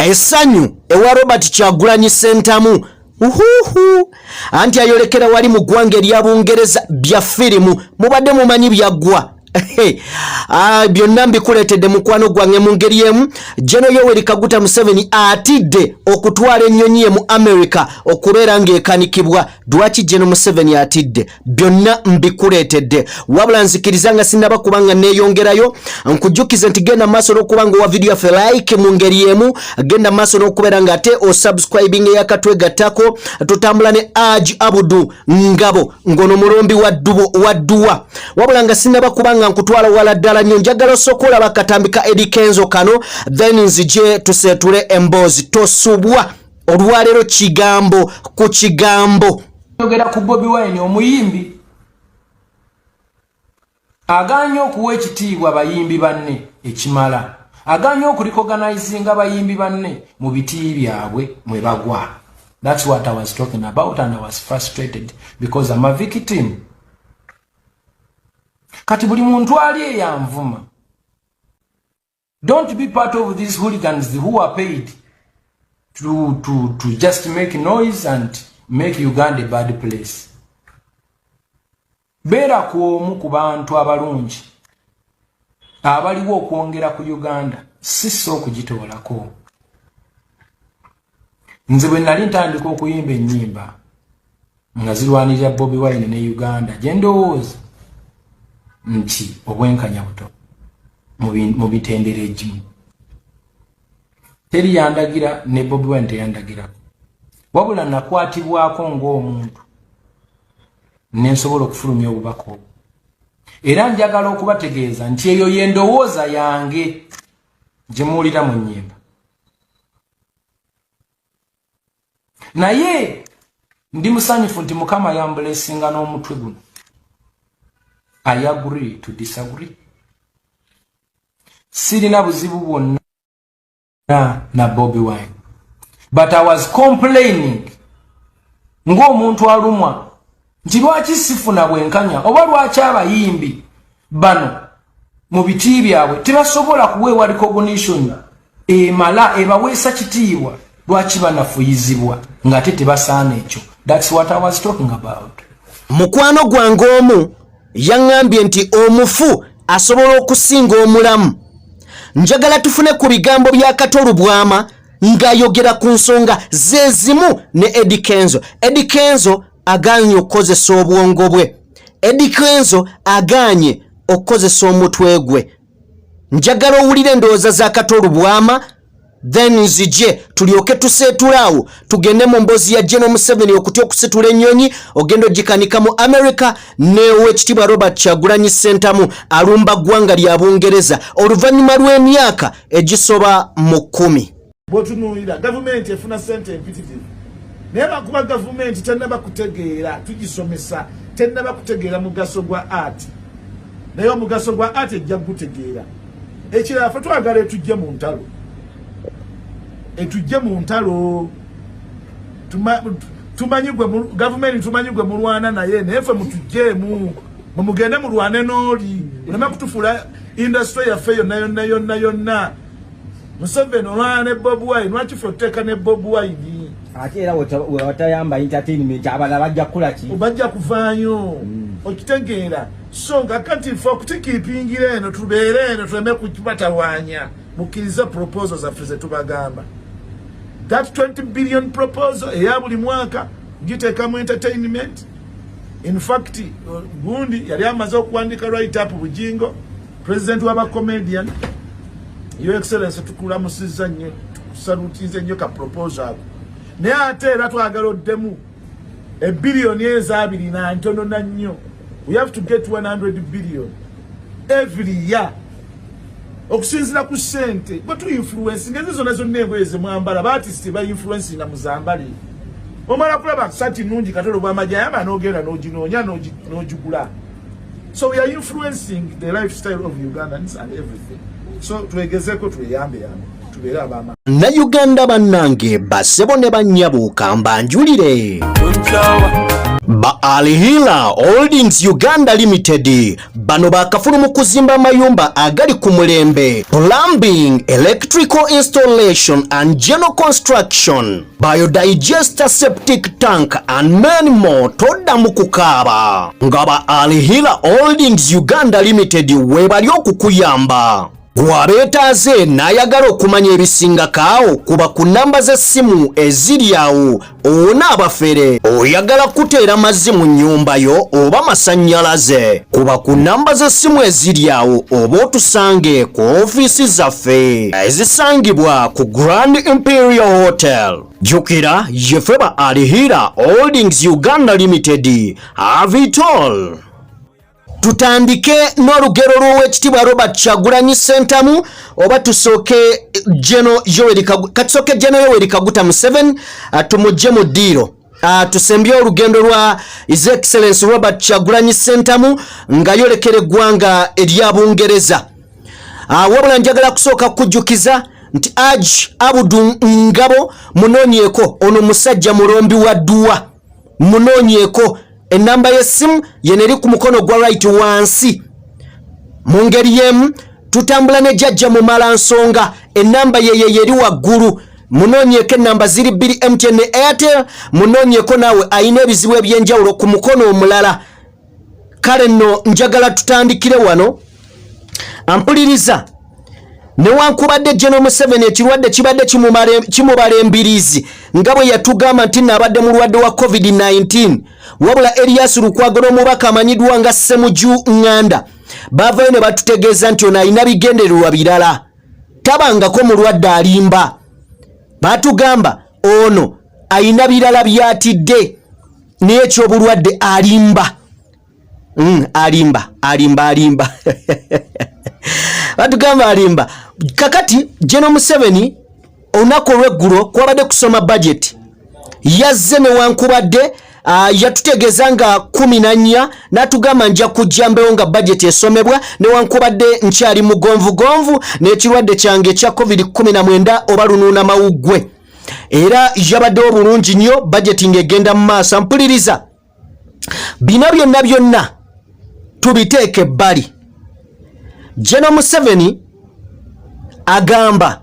Essanyu ewa Robert Kyagulanyi Ssentamu, uhuhu, anti ayolekera wali mu ggwanga erya Bungereza. Bya firimu mubadde mumanyi byaggwa. Ah, byonna mbikuleetedde, mukwano gwange. Mu ngeri emu, General Yoweri Kaguta Museveni atidde okutwala ennyonyi ye mu America okubeera ng'ekanikibwa. Lwaki General Museveni atidde? Byonna mbikuleetedde. Wabula nzikiriza nga sinnaba kuba nga neeyongerayo, nkujjukize nti genda maaso n'okuba nga owa vidiyo yaffe like. Mu ngeri emu, genda maaso n'okubeera nga ate osubscribing eyakatwegattako. Tutambula ne Aj Abudu Ngabo, ng'ono mulombi wa dduwa. Wabula nga sinnaba kuba nga nkutwala wala ddala nnyo, njagala osooka olaba akatambi ka Eddy Kenzo kano, then nzije tuseetule emboozi. Tosubwa, olwaleero kigambo ku kigambo. Yogera ku Bobi Wine, omuyimbi aganye okuwa ekitiibwa bayimbi banne ekimala, aganye okurecognizinga bayimbi banne mu biti byabwe mwe bagwa. That's what I was talking about, and I was frustrated because I'm a victim. Kati buli muntu ali eyanvuma, don't be part of these hooligans who are paid to just make noise and make Uganda a bad place. Beera ku omu ku bantu abalungi abaliwo okwongera ku Uganda, si so okugitoolako. Nze bwe nali ntandika okuyimba ennyimba nga zirwanirira Bobi Wine ne Uganda, gye ndowooza nti obwenkanya buto mu mitendera egimu, teri yandagira, ne Bobi Wine teyandagirako, wabula nakwatibwako ng'omuntu nensobola okufulumya obubaka obwo. Era njagala okubategeeza nti eyo ye ndowooza yange gye muwulira mu nnyimba, naye ndi musanyufu nti Mukama yamblessinga n'omutwe guno. I agree to disagree. Sirina buzibu bwonna na Bobi Wine, but I was complaining ng'omuntu alumwa nti lwaki sifuna bwenkanya, oba lwaki abayimbi bano mu biti byabwe tebasobola kuweebwa recognition emala ebaweesa kitiibwa? Lwaki banafuyizibwa ng'ate tebasaana ekyo? That's what I was talking about. Mukwano gwange omu yaŋŋambye nti omufu asobola okusinga omulamu. Njagala tufune ku bigambo bya Kato Lubwama ng'ayogera ku nsonga ze zimu ne Eddy Kenzo. Eddy Kenzo agaanye okukozesa obwongo bwe, Eddy Kenzo agaanye okukozesa omutwe gwe. Njagala owulire endowooza za Kato Lubwama, then nzije tulyoke tuseetulaawo, tugende mu mboozi ya General Museveni okutya okusitula ennyonyi ogenda ogikanika mu America, n'Owekitiibwa Robert Kyagulanyi Ssentamu alumba ggwanga lya Bungereza oluvannyuma lw'emyaka egisoba mu 10. Bwotunuulira gavumenti efuna sente empitirivu, naye lwakuba gavumenti tennaba kutegeera, tugisomesa, tennaba kutegeera mugaso gwa art. Naye omugaso gwa art ejja kugutegeera. Ekirala, fe twagala etujje mu ntalo, etujje mu ntalo. Tumanyi gwe gavumenti, tumanyi gwe mulwana naye, naye ffe mutujjeemu, mumugende mulwane n'oli, muleme kutufuula industry yaffe yonna yonna yonna yonna. Museveni olwana ne Bobi Wine, lwaki ffe otuteeka ne Bobi Wine? Ate era wetayamba entertainment, abalala bajja kukola ki? Bajja kuvaayo, okitegeera? So nga kati ffe okutukeepingira eno, tubeere eno, tuleme kubatawaanya. Mukkirize proposal zaffe zetubagamba, that 20 billion proposal eya buli mwaka giteekamu entertainment. In fact, gundi yali amaze okuwandika write up, Bujingo, president w'abacomedian. Your Excellence, tukulamusizza nnyo, tukusalutize nnyo ka proposal ako, naye ate era twagala oddemu ebiliyoni ezo abiri na ntono na nnyo. We have to get 100 billion every year okusinzira ku ssente bwe tu influence ngezi zonna zonna. Engoye zemwambala, baartist bainfluence nga muzambale, omala kulaba sati nungi Kato Lubwama gyayamba, n'ogenda n'oginoonya n'ogigula. So we are influencing the lifestyle of Ugandans and everything. So twegezeko, tweyambe yambe, tubeere abama. Uganda bannange, basebo ne bannyabo, kambanjulire. Ba Alhila Holdings Uganda Limited bano bakafulu mu kuzimba amayumba agali ku mulembe, plumbing, electrical installation and general construction, biodigester, septic tank and many more. Toddamu kukaaba nga ba Alhila Holdings Uganda Limited weebali okukuyamba. Gwabeetaaze n'ayagala okumanya ebisingako awo, kuba ku nnamba z'essimu eziri awo owona abafere. Oyagala kuteera mazzi mu nnyumba yo oba masannyalaze, kuba ku nnamba z'essimu eziri awo oba otusange ku ofiisi zaffe ezisangibwa ku Grand Imperial Hotel. Jjukira yeffe ba Alhira Holdings Uganda Limited. Have it all. Tutandike n'olugero lw'Owekitiibwa Robert Kyagulanyi Ssentamu oba tusooke Geno Yoweri? Katusooke Geno Yoweri Kaguta Museveni, tumugye mu ddiiro. Tusembye olugendo lwa His Excellence Robert Kyagulanyi Ssentamu nga yolekera eggwanga erya Bungereza. Wabula njagala kusooka kujjukiza nti Aj Abudu Ngabo munoonyeeko. Ono musajja mulombi wa dduwa, munoonyeeko. Enamba y'essimu yeno eri ku mukono gwa right wansi. Mu ngeri y'emu tutambula ne Jjajja Mumala Nsonga, enamba yeye yeri waggulu, munoonyeeko. Enamba ziri bbiri, MTN ne Airtel. Munoonyeeko naawe ayina ebizibu ebyenjawulo ku mukono omulala. Kale nno njagala tutandikire wano. Ampuliriza, newankubadde General Museveni ekirwadde kibadde kimubala embiriizi nga bwe yatugamba nti naabadde mulwadde wa COVID-19, wabula Erias Lukwago n'omubaka amanyiddwa nga Semuju Ŋŋanda baavayo ne batutegeeza nti ono alina bigendererwa birala, tabangako mulwadde, alimba. Batugamba ono alina birala byatidde, naye ekyobulwadde alimba. Alimba, alimba, alimba, batugamba alimba. Kakati General Museveni olunaku olweggulo kwabadde kusoma budget, yazze newankubadde yatutegeeza nga 14, n'atugamba nja kujja mbewo nga budget esomebwa newankubadde nkyali mugonvugonvu n'ekirwadde kyange ekya COVID-19 oba lunuuna mawuggwe. Era yabaddewo bulungi nnyo, budget ng'egenda mu maaso. Mpuliriza, bino byonna byonna tubiteeke ebbali. General Museveni agamba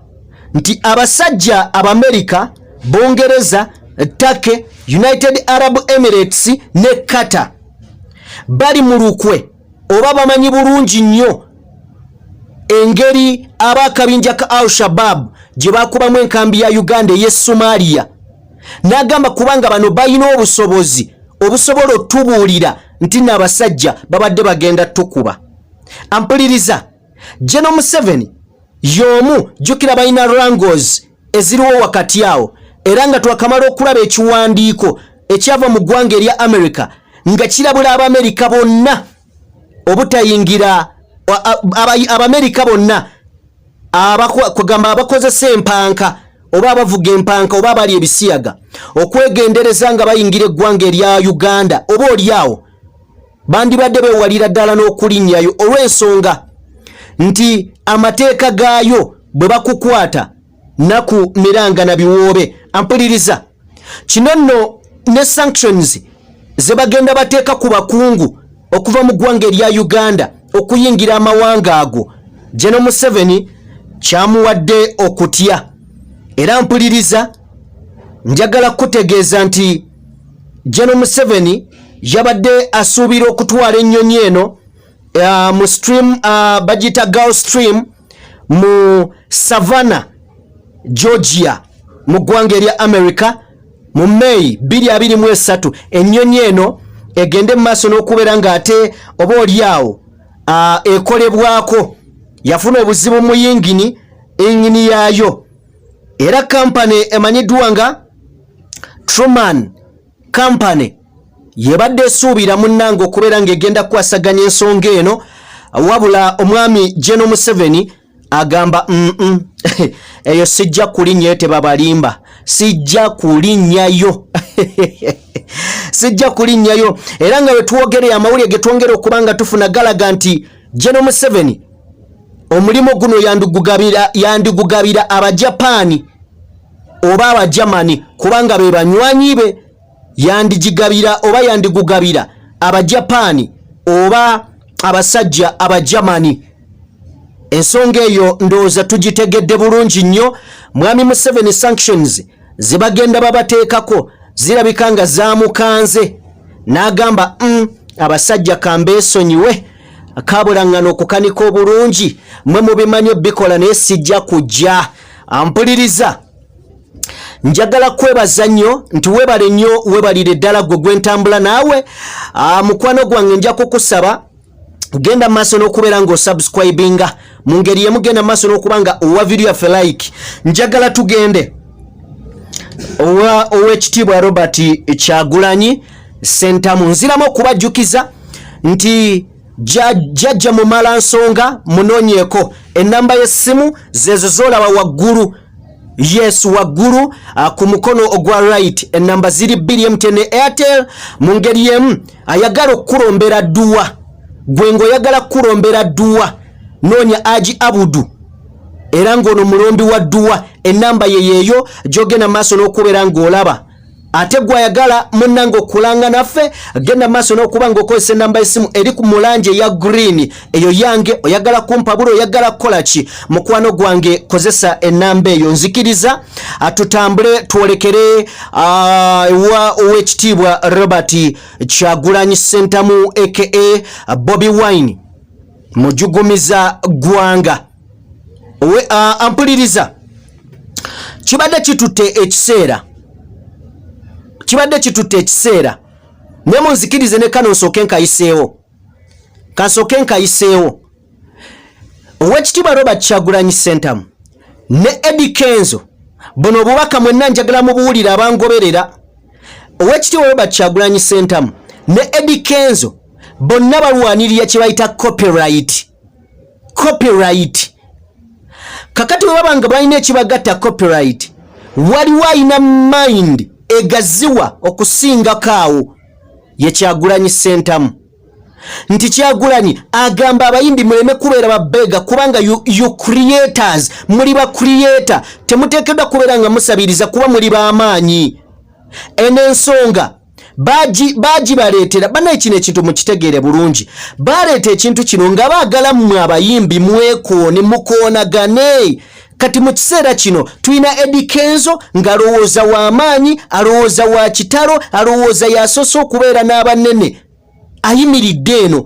nti abasajja Abamerika, Bungereza, Turkey, United Arab Emirates ne Qatar bali mu lukwe oba bamanyi bulungi nnyo engeri ab'akabinja ka Al Shabab gye bakubamu enkambi ya Uganda ey'e Somalia. N'agamba kubanga bano balina obusobozi obusobola otubuulira nti n'abasajja babadde bagenda tukuba. Ampuliriza, General Museveni y'omu. Jjukira balina wrangles eziriwo wakati awo, era nga twakamala okulaba ekiwandiiko ekyava mu ggwanga erya America nga kirabula Abamerika bonna obutayingira, Abamerika bonna kugamba abakozesa empanka oba abavuga empanka oba abali ebisiyaga okwegendereza nga bayingira eggwanga erya Uganda, oba oliawo bandibadde beewalira ddala n'okulinnyayo, olw'ensonga nti amateeka gaayo bwe bakukwata naku miranga na biwoobe. Ampuliriza, kino nno ne sanctions ze bagenda bateeka ku bakungu okuva mu ggwanga erya Uganda okuyingira amawanga ago, General Museveni kyamuwadde okutya. Era mpuliriza, njagala kutegeeza nti General Museveni yabadde asuubira okutwala ennyonyi eno mu stream bagiyita Gulf Stream mu Savannah, Georgia, mu ggwanga erya America mu May 2023. Ennyonyi eno egende mu maaso n'okubeera ng'ate oba oliawo ekolebwako. Yafuna obuzibu mu yingini yaayo, era kampani emanyiddwa nga Truman Company yebadde esuubira munnange okubeera ng'egenda kukwasaganya ensonga eno. Wabula omwami General Museveni agamba eyo sijja kulinnyayo, tebabalimba, sijja kulinnyayo, sijja kulinnyayo. Era nga wetwogereye, amawulire ge twongera okuba nga tufuna galaga nti General Museveni omulimu guno yandigugabira Abajapaani oba Abajamani, kubanga be banywanyi be. Yandigigabira oba yandigugabira Abajapaani oba abasajja Abajamani. Ensonga eyo ndowooza tugitegedde bulungi nnyo. Mwami Museveni sanctions zebagenda babateekako zirabika nga zamukanze, n'agamba, abasajja kambeesonyiwe, kabulaŋŋana okukanika obulungi, mwe mubimanyi obikola, naye sijja kujja." Ampuliriza, njagala kwebaza nnyo nti weebale nnyo, weebalire ddala gwe gwentambula naawe. Mukwano gwange, nja kukusaba genda maaso n'okubeera ng'osubscribinga. Mu ngeri yemu, genda maaso n'okuba nga owa video yaffe like. Njagala tugende owa owekitiibwa Robert Kyagulanyi Sentamu. Nziramu okubajjukiza nti jjajja mumala nsonga, munoonyeeko enamba y'essimu zezo z'olaba waggulu. Yes, waggulu ku mukono ogwa right, enamba ziri bbiri, MTN ne Airtel. Mu ngeri yemu, ayagala okukulombera dduwa, gwe ng'oyagala kukulombera dduwa, noonya Aji Abudu, era ng'ono mulombi wa dduwa. Enamba ye yeeyo gy'ogenda maaso n'okubeera ng'olaba. Ate gwayagala munnange okulanga naffe, genda maaso n'okuba ng'okozesa enamba y'essimu eri ku mulangi eya green, eyo yange. Oyagala kumpabula, oyagala kukola ki, mukwano gwange, kozesa enamba eyo. Nzikiriza tutambule twolekere ewa owekitiibwa Robert Kyagulanyi Sentamu aka Bobi Wine, mujugumiza ggwanga. Ampuliriza, kibadde kitutte ekiseera, kibadde kitutte ekiseera, naye munzikirize ne kano nsooke nkayiseewo, kansooke nkayiseewo. Owekitiibwa Robert Kyagulanyi Sentamu ne Eddy Kenzo, buno obubaka mwenna njagala mubuwulire abangoberera. Owekitiibwa Robert Kyagulanyi Sentamu ne Eddy Kenzo bonna balwanirira kye bayita copyright. Copyright, kakati bwe baba nga balina ekibagatta copyright, waliwo alina mind egaziwa okusingako awo, ye Kyagulanyi Sentamu. Nti Kyagulanyi agamba abayimbi muleme kubeera babega, kubanga you creators, muli ba creator, temuteekeddwa kubeera nga musabiriza kuba muli b'amaanyi. Eno ensonga bagibaleetera banaye. Kino ekintu mukitegeere bulungi. Baleeta ekintu kino nga baagala mmwe abayimbi mwekoone, mukoonagane. Kati mu kiseera kino tulina Eddy Kenzo ng'alowooza w'amaanyi, alowooza wa kitalo, alowooza yasoose okubeera n'abanene. Ayimiridde eno,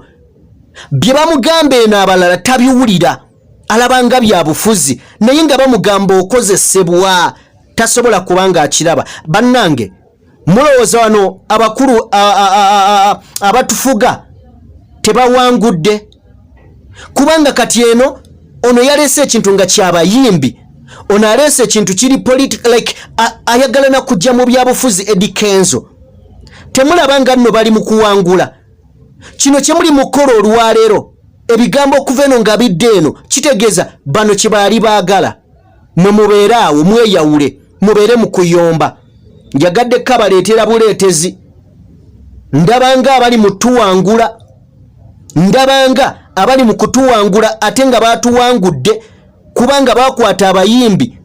bye bamugamba eno abalala tabiwulira, alaba nga bya bufuzi, naye nga bamugamba okozesebwa, tasobola kuba ng'akiraba. Bannange, mulowooza wano abakulu abatufuga tebawangudde? Kubanga kati eno ono yaleese ekintu nga kyabayimbi, ono aleese ekintu kiri like ayagala na kujja mu byabufuzi. Eddy Kenzo, temulaba nga nno bali mu kuwangula? Kino kye muli mu kukola olwaleero, ebigambo okuva eno nga bidde eno, kitegeeza bano kye baali baagala, mwe mubeere awo mweyawule, mubeere mu kuyomba. Njagadde kabaleetera buleetezi. Ndabanga abali mu tuwangula, ndabanga abali mu kutuwangula, ate nga batuwangudde, kubanga bakwata abayimbi,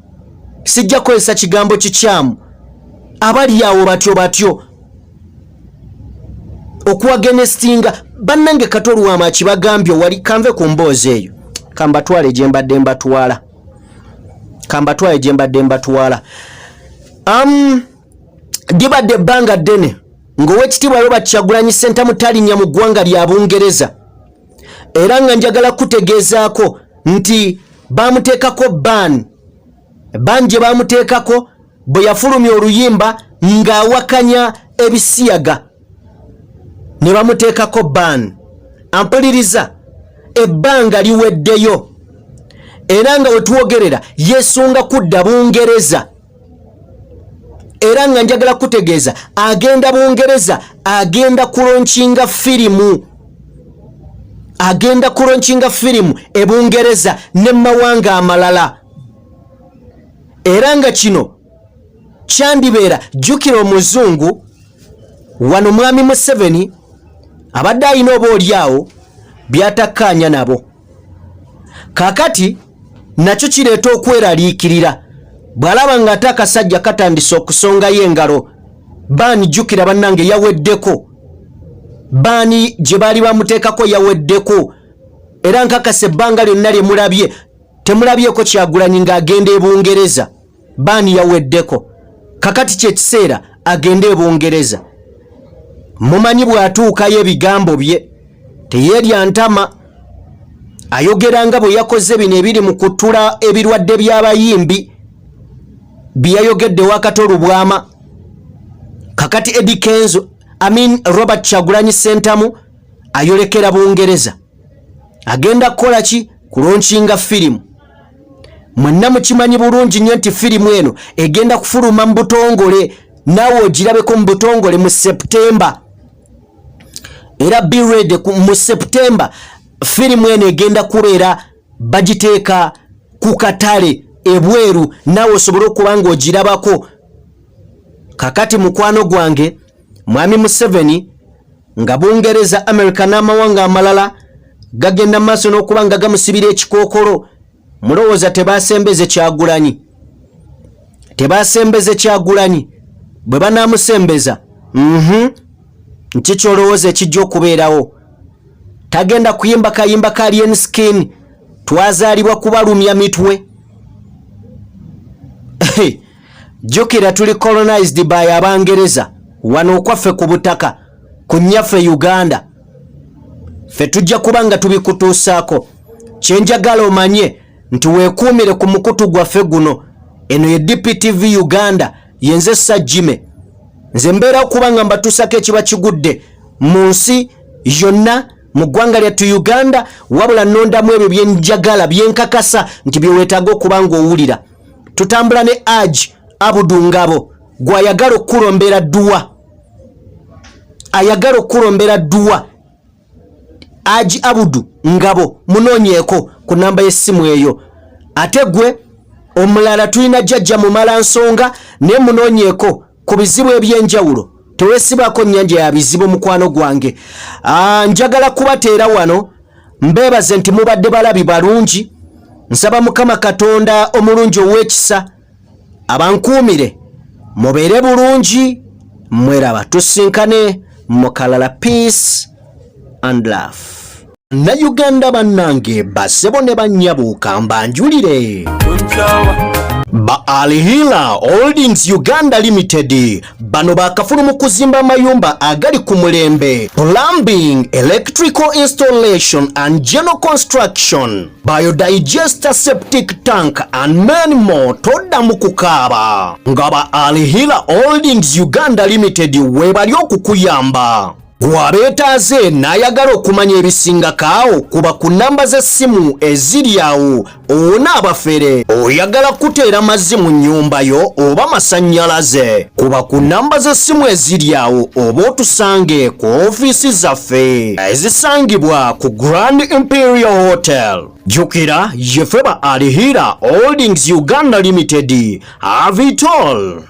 sijja kukozesa kigambo kikyamu, abali awo batyo batyo okuwagenestinga. Bannange, Kato Lwama kibagambye wali. Kanve ku mboozi eyo, kambatwale gye mbadde mbatwala, kambatwale gye mbadde mbatwala. Libadde ebbanga ddene ng'owekitiibwa Robert Kyagulanyi Ssentamu talinnya mu ggwanga lya Bungereza, era nga njagala kutegeezaako nti bamuteekako ban. Ban gye bamuteekako bwe yafulumya oluyimba ng'awakanya ebisiyaga, ne bamuteekako ban. Ampuliriza, ebbanga liweddeyo, era nga wetwogerera yesunga kudda Bungereza, era nga njagala kutegeeza agenda Bungereza, agenda kulaunchinga firimu, agenda kulaunchinga firimu e Bungereza ne mawanga amalala. Era nga kino kyandibeera, jjukira omuzungu wano mwami Museveni abadde alina oba oli awo byatakkaanya nabo. Kaakati nakyo kireeta okweraliikirira bw'alaba ng'ate akasajja katandise okusongayo engalo. Baani jjukira bannange yaweddeko, baani gye baali bamuteekako yaweddeko, era nkakasa ebbanga lyonna lye mulabye temulabyeko Kyagulanyi ng'agenda e Bungereza. Baani yaweddeko, kakati kyekiseera agende e Bungereza. Mumanyi bw'atuukayo ebigambo bye teyeerya ntama, ayogera nga bwe yakoze bino ebiri mu kuttula ebirwadde by'abayimbi bye yayogedde Wakato Lubwama. Kakati Eddy Kenzo, I mean Robert Kyagulanyi Ssentamu ayolekera Bungereza, agenda kukola ki? Kulaunchinga firimu. Mwenna mukimanyi bulungi nnyo nti firimu eno egenda kufuluma mu butongole, naawe ogirabeko mu butongole mu September. Era be ready, mu September firimu eno egenda kubeera bagiteeka ku katale ebweru, naawe osobole okuba nga ogirabako. Kakati mukwano gwange Mwami Museveni, nga Bungereza, America n'amawanga amalala gagenda maaso n'okuba nga gamusibira ekikookolo, mulowooza tebasembeze Kyagulanyi? Tebasembeze Kyagulanyi? Bwe banaamusembeza, nki kyolowooza ekijja okubeerawo? Tagenda kuyimba kayimba ka Alien Skin, "Twazaalibwa kubalumya mitwe"? Jjukira tuli colonized by Abangereza wano okwaffe ku butaka ku nnyaffe Uganda. Ffe tujja kuba nga tubikutuusaako. Kyenjagala omanye nti weekuumire ku mukutu gwaffe guno. Eno ye DPTV Uganda, yenze Sajjime. Nze mbeera okuba nga mbatuusako ekiba kigudde mu nsi yonna, mu ggwanga lyattu Uganda, wabula nnondamu ebyo byenjagala, byenkakasa nti byeweetaaga okuba ng'owulira. Tutambula ne Aj Abudu Ngabo, gwayagala okukulombera dduwa, ayagala okukulombera dduwa. Aji Abudu Ngabo, munoonyeeko ku namba y'essimu eyo. Ate gwe omulala tulina Jjajja Mumala Nsonga, naye munoonyeeko ku bizibu ebyenjawulo. Teweesibaako nnyanja ya bizibu, mukwano gwange. Njagala kubateera wano, mbeebaze nti mubadde balabi balungi. Nsaba Mukama Katonda omulungi ow'ekisa abankuumire, mubeere bulungi, mweraba, tusinkane mu kalala. Peace and love. Uganda bannange, basebo ne bannyabo, kambanjulire ba Alhila Holdings Uganda Limited. Bano bakafulu mu kuzimba amayumba agali ku mulembe, plumbing, electrical installation and general construction, biodigester, septic tank and many more. Toddamu kukaaba nga ba Alhila Holdings Uganda Limited weebali okukuyamba. Gwabeetaaze n'ayagala okumanya ebisingako, kuba ku namba z'essimu eziri awo owona abafere. Oyagala kuteera mazzi mu nnyumba yo oba masannyalaze, kuba ku namba z'essimu eziri awo oba otusange ku ofiisi zaffe ezisangibwa ku Grand Imperial Hotel. Jjukira yeffe ba Alhira Holdings Uganda Limited. Have it all.